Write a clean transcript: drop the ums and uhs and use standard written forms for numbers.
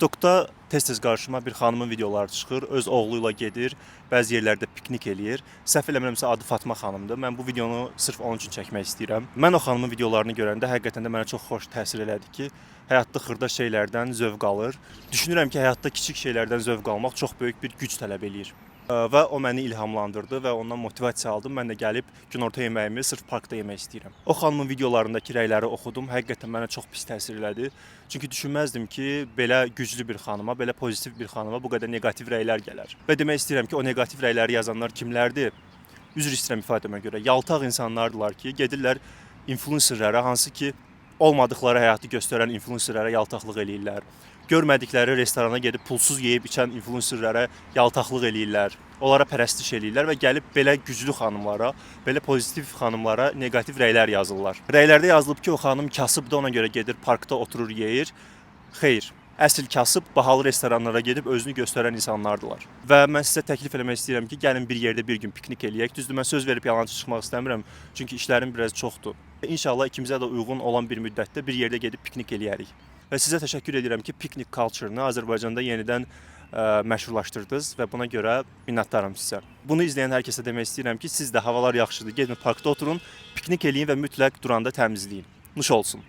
TikTokda tez-tez qarşıma bir xanımın videoları çıxır. Öz oğlu ilə gedir, bəzi yerlərdə piknik eləyir. Səhv eləmirəmsə adı Fatma xanımdır. Mən bu videonu sırf onun üçün çəkmək istəyirəm. Mən o xanımın videolarını görəndə həqiqətən də mənə çox xoş təsir elədi ki, həyatda xırda şeylərdən zövq alır. Düşünürəm ki, həyatda kiçik şeylərdən zövq almaq çox böyük bir güc tələb eləyir. Və o məni ilhamlandırdı və ondan motivasiya aldım. Mən də gəlib günorta yeməyimi sırf parkda yemək istəyirəm. O xanımın videolarındakı rəyləri oxudum. Həqiqətən mənə çox pis təsir elədi. Çünki düşünməzdim ki, belə güclü bir xanıma, belə pozitiv bir xanıma bu qədər neqativ rəylər gələr. Və demək istəyirəm ki, o neqativ rəyləri yazanlar kimlərdir? Üzr istəyirəm ifadəmə görə. Yaltaq insanlardılar ki, gedirlər influencerlərə, hansı ki olmadıkları həyatı göstərən influencerlərə yaltaqlıq eləyirlər. Görmədikləri restorana gedib pulsuz yeyib içən influencerlərə yaltaqlıq eləyirlər. Onlara pərəstiş eləyirlər və gəlib belə güclü xanımlara, belə pozitiv xanımlara neqativ rəylər yazırlar. Rəylərdə yazılıb ki, o xanım kasıbdır, ona görə gedir parkda oturur, yeyir. Xeyr, əsl kasıb bahalı restoranlara gedib özünü göstərən insanlardılar. Və mən sizə təklif eləmək istəyirəm ki, gəlin bir yerdə bir gün piknik eləyək. Düzdür, mən söz verib yalançı çıxmaq istəmirəm, çünki işlərim biraz çoxdur. İnşallah ikimizə də uyğun olan bir müddətdə bir yerdə gedib piknik eləyərik. Və sizə təşəkkür edirəm ki, piknik culture-ını Azərbaycanda yenidən məşhurlaşdırdınız və buna görə minnətdaram sizə. Bunu izləyən hər kəsə demək istəyirəm ki, siz də havalar yaxşıdır, gedin parkda oturun, piknik eləyin və mütləq duranda təmizləyin. Nuş olsun.